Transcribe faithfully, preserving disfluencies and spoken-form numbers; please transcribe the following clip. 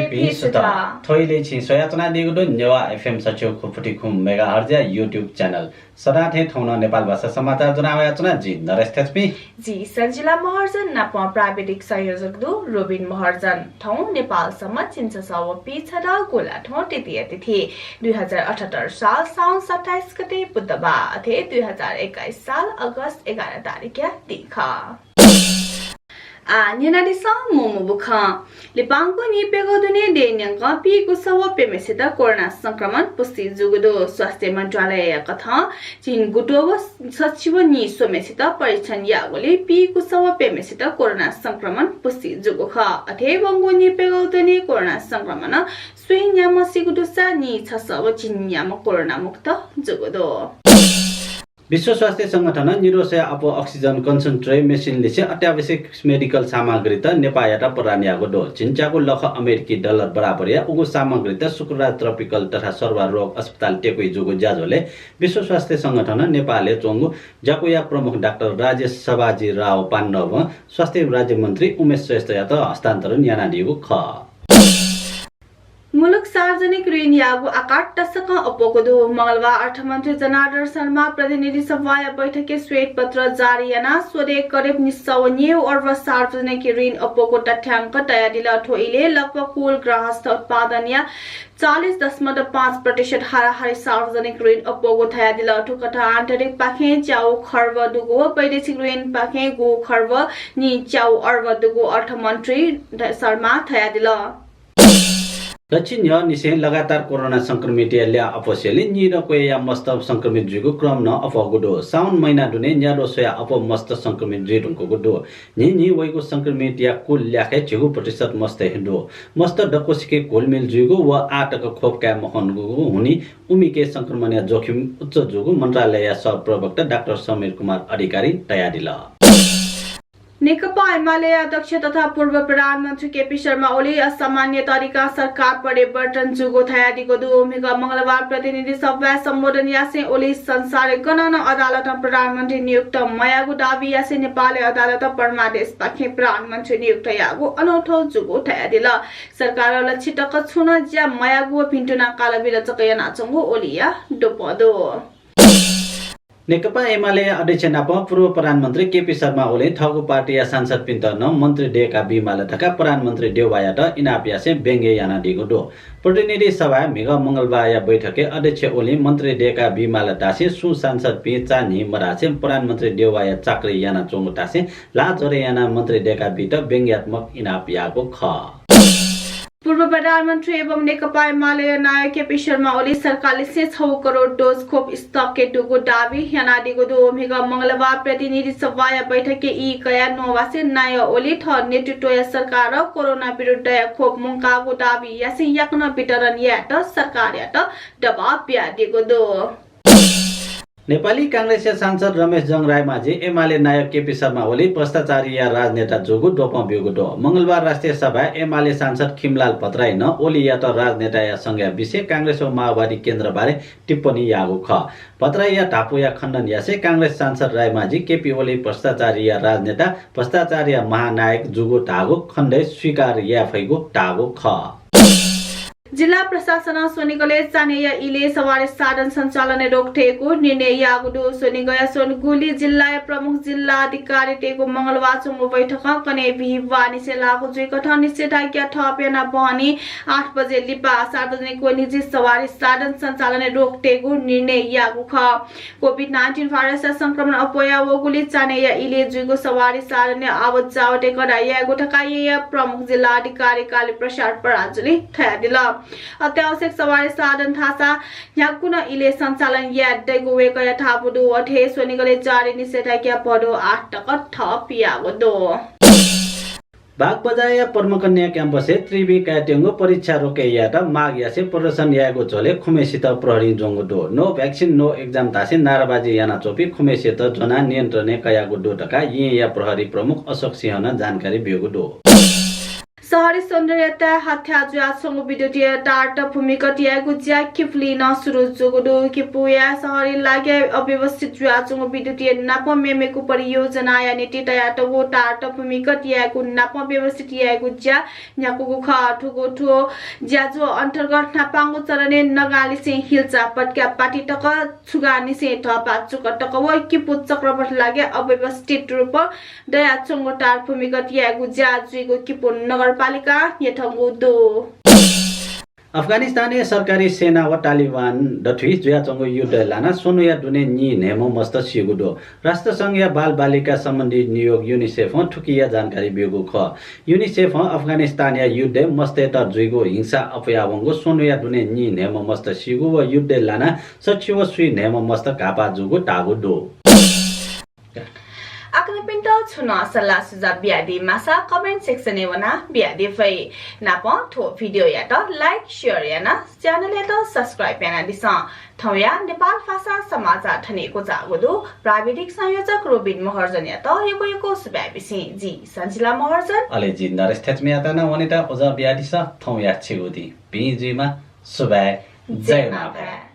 भिं सुथ। थ्व इलय् छिं स्वयाच्वनादीगु दु नेवाः एफएम सच्छि खुपुटी खुम मेगाहर्जया YouTube channel। सदां थें थौं नं नेपाल भाषा समाचार ज्वना वयाच्वना जि नरेश थेच्पी। जि सञ्जिला महर्जन नाप प्राविधिक संयोजक दु रोबिन महर्जन। थौं नेपाल सम्बत झिंछसः व पीछदँ गुंला थौं तृतीया तिथि दुई हजार अठहत्तर साल साउन सत्ताइस गते बुधबार, अथे दुई हजार एक्काइस साल अगस्त एघार तारिखया दिं खः। आः न्यनादिसँ मू मू बुखँ। लिपांगु नीप्यघौ दुने देय् न्यंकं पीगुसः व प्यम्हेसित कोरोना संक्रमण पुष्टि जूगु दु। स्वास्थ्य मन्त्रालयया कथं झिंगुद्वः व सच्छि व नीस्वम्हेसित परीक्षण याःगुलिं पीगुसः व प्यम्हेसित कोरोना संक्रमण पुष्टि जूगु खः। अथे वंगु नीप्यघौ दुने कोरोना संक्रमणं स्वये न्याम्ह सीगु दुसा नीछसः व झिंन्याम्ह कोरोना मुक्त जूगु दु। विश्व स्वास्थ्य संगठनं निद्वः स्वयाः अप्वः oxygen concentrate machine लिसे अत्यावश्यक medical सामग्रीत नेपाःयात प्रदान याःगु दु। झिंच्यागू लख अमेरिकी डलर बराबरया उगु सामग्रीत शुक्रराज ट्रपिकल तथा सरुवा रोग अस्पताल टेकुइ जूगु ज्याझ्वलय् विश्व स्वास्थ्य संगठनं नेपालय् च्वंगु ज्याकुया प्रमुख डाक्टर राजेश सभाजी राव पाण्डवं स्वास्थ्य राज्यमन्त्री उमेश श्रेष्ठयात हस्तान्तरण यानादीगु खः। मुलुक सार्वजनिक ऋणयागु आकार तसकं अप्वःगु दु। मंगलबार अर्थमन्त्री जनार्दन शर्मा प्रतिनिधि सभाया बैठकय् श्वेतपत्र जारी यानाः स्वदँय् करिब निसः व न्यय् अर्ब सार्वजनिक ऋण अप्वःगु तथ्यांक तयादिल। थ्व इलय् लगभग कुल गृहस्थ उत्पादनया चालिस दशमलव पाँच प्रतिशत हाराहारी सार्वजनिक ऋण अप्वःगु धयादिल। थुकथं आन्तरिकपाखें च्यागू खर्ब दुगु व वैदेशिक ऋणपाखें गु खर्ब नीच्यागू अर्ब दुगु अर्थमन्त्री शर्मा धयादिल। दच्छि न्ह्यःनिसें लगातार कोरोना संक्रमितया ल्याः अप्वसेंलि नीदँ क्वय्‌या मस्त संक्रमित जुइगु क्रम नं अप्वःगु दु। साउन महिना दुने न्याद्वः स्वयाः अप्वः मस्त संक्रमित जुइ धुंकूगु दु। न्हिं न्हिं वइगु संक्रमितया कुल ल्याखय् झिगू प्रतिशत मस्त हे दु। मस्त दक्वसिके घुलमिल जुइगु व आः तक खोप काये मखंगु हुनिं उमिके संक्रमणया जोखिम उच्च जूगु मन्त्रालयया सहप्रवक्ता डाक्टर समीर कुमार अधिकारीं धयादिल। नेकपा एमालेया अध्यक्ष तथा पूर्व प्रधानमन्त्री केपी शर्मा ओली असामान्य तरिकां सरकार परिवर्तन जूगु धयादीगु दु। म्हिगः मंगलबार प्रतिनिधि सभाय् सम्बोधन यासें ओली संसारय् गनं नं अदालतं प्रधानमन्त्री नियुक्त मयाःगु दाबी यासें नेपालय् अदालतं परमादेशपाखें प्रधानमन्त्री नियुक्त याःगु अनौठो जूगु धयादिल। सरकारं लच्छि तक छुं नं ज्या मयाःगु व भिन्तुना कालबिल जक यानाच्वंगु ओलीया द्वपं दु। नेकपा एमालेया अध्यक्ष नाप पूर्व प्रधानमन्त्री केपी शर्मा ओलीं थःगु पार्टीया सांसदपिन्त नं मन्त्री दय्‌का बीमाल धकाः प्रधानमन्त्री देउवायात इनाप यासें व्यंग्य यानादीगु दु। प्रतिनिधि सभाय् म्हिगः मंगलबारया बैठकय् अध्यक्ष ओलीं मन्त्री दय्‌का बीमाल धासें सुं सांसदपिं चा न्हि मधासें प्रधानमन्त्री देउवाया चाकरी यानाच्वंगु धासें ल्हाः ज्वरय् यानाः मन्त्री दय्‌का बीत व्यंग्यात्मक इनाप याःगु खः। पूर्व प्रधानमन्त्री एवं नेकपा एमालेया नायः केपी शर्मा ओली सरकारलिसें छगू करोड डोज खोप stock-य् दुगु दाबी यानादीगु दु। म्हिगः मंगलबार प्रतिनिधि सभाया बैठकय् ई कयाः नवासें नायः ओलीं थः नेतृत्वया सरकारं कोरोना विरुद्धया खोप मुंकाःगु दाबी यासें याकनं वितरण यायेत सरकारयात दबाब बियादीगु दु। नेपाली कांग्रेसया सांसद रमेशजंग रायमाझी एमाले नायः केपी शर्मा ओली भ्रष्टाचारीया राजनेता जूगु द्वपं ब्यूगु दु। मंगलबार राष्ट्रिय सभाय् एमाले सांसद खिमलाल भट्टराईं नं ओलीयात राजनेताया संज्ञा बिसें कांग्रेस व माओवादी केन्द्र बारे टिप्पणी याःगु खः। भट्टराईया धापुया खण्डन यासें कांग्रेस सांसद रायमाझी केपी ओली भ्रष्टाचारीया राजनेता, भ्रष्टाचारया महानायक जूगु धाःगु खण्डय् स्वीकार याये फइगु धाःगु खः। जिल्ला प्रशासनं स्वनिगलय् चान्हय्‌या इलय् सवारी साधन सञ्चालनय् रोक तयेगु निर्णय याःगु दु। स्वनिगःया स्वनिगुली जिल्लाया प्रमुख जिल्ला अधिकारीतय्‌गु मंगलबार च्वंगु बैठकं कन्हय् बिहिबार निसें लाःगु जुइकथं निषेधाज्ञा थप यानाः बहनी आठ बजे लिपा सार्वजनिक व निजी सवारी साधन सञ्चालनय् रोक तयेगु निर्णय याःगु खः। कोभिड नाइन्टिन भाइरसया संक्रमण अप्वया वःगुलिं चान्हय्‌या इलय् जुइगु सवारी साधनया आवत जावतय् कडा यायेगु धकाः येँया प्रमुख जिल्ला अधिकारी कालीप्रसाद पराजुलीं धयादिल। अत्यावश्यक सवारी साधन धाःसा न्ह्यागु नं इलय् सञ्चालन याये दइगु वय्‌कःया धापू दु। अथे हे स्वनिगलय् जारी निषेधाज्ञा भदौ आठ तक थप याःगु दु। बागबजारया पद्मकन्या क्याम्पसय् त्रिवि कायेत्यंगु परीक्षा रोके यायेत माग यासें प्रदर्शन यायेगु झ्वलय् खुम्हेसित प्रहरीं ज्वंगु दु। No vaccine, no exam धासें नाराबाजी यानाच्वंपिं खुम्हेसित ज्वनाः नियन्त्रणय् कयागु दु धकाः येँया प्रहरी प्रमुख अशोक सिंहनं जानकारी ब्यूगु दु। शहरी सौन्दर्यताय् हत्या जुयाच्वंगु विद्युतीय तार भूमिगत यायेगु ज्या किपुलिइ नं सुरु जूगु दु। किपुया शहरी लागाय् अव्यवस्थित जुयाच्वंगु विद्युतीय नापं मेमेगु परियोजनाया निंतिं तयातःगु तार भूमिगत यायेगु नापं व्यवस्थित यायेगु ज्या न्ह्याकूगु खः। थुगु थ्व ज्याझ्वः अन्तर्गत न्हापांगु चरणय् नगांनिसें हिल्चा पत्का पाटी तक, छुगांनिसें धपाचुक तक व किपु चक्रपथ लागाय् अव्यवस्थित रूपं दयाच्वंगु तार भूमिगत यायेगु ज्या जुइगु किपु नगरपालिकां न्ह्यथंगु दु। अफगानिस्तानय् सरकारी सेना व तालिबान दथुइ जुयाच्वंगु युद्धय् लानाः स्वन्हुया दुने नीन्हय्म्ह मस्त सीगु दु। राष्ट्रसंघया बालबालिका सम्बन्धी नियोग युनिसेफं थुकिया जानकारी ब्यूगु खः। युनिसेफं अफगानिस्तानया युद्धय् मस्तय्त जुइगु हिंसा अप्वयावंगु स्वन्हुया दुने नीन्हय्म्ह मस्त सीगु व युद्धय् लानाः सछि व स्वीन्हय्म्ह मस्त घाःपाः जूगु धाःगु दु। आखः छिकपिन्त छुं नं सल्लाह सुझाव बियादी माःसा comment section-य् वनाः बियादी फइ। नापं थ्व video-यात like, share यानाः channel-यात subscribe यानादिसँ। थौंया नेपाल भाषा समाचार थन हे क्वचाःगु दु। प्राविधिक संयोजक रोबिन महर्जनयात यक्व यक्व सुभाय् बिसें जि सञ्जिला महर्जन। अले जि नरेश थेच्मीयात नं वनेत उजं बियादिसँ। थौंया छिगु दिं भिं जुइमा। सुभाय्। जय जय मांभाय्। मांभाय्।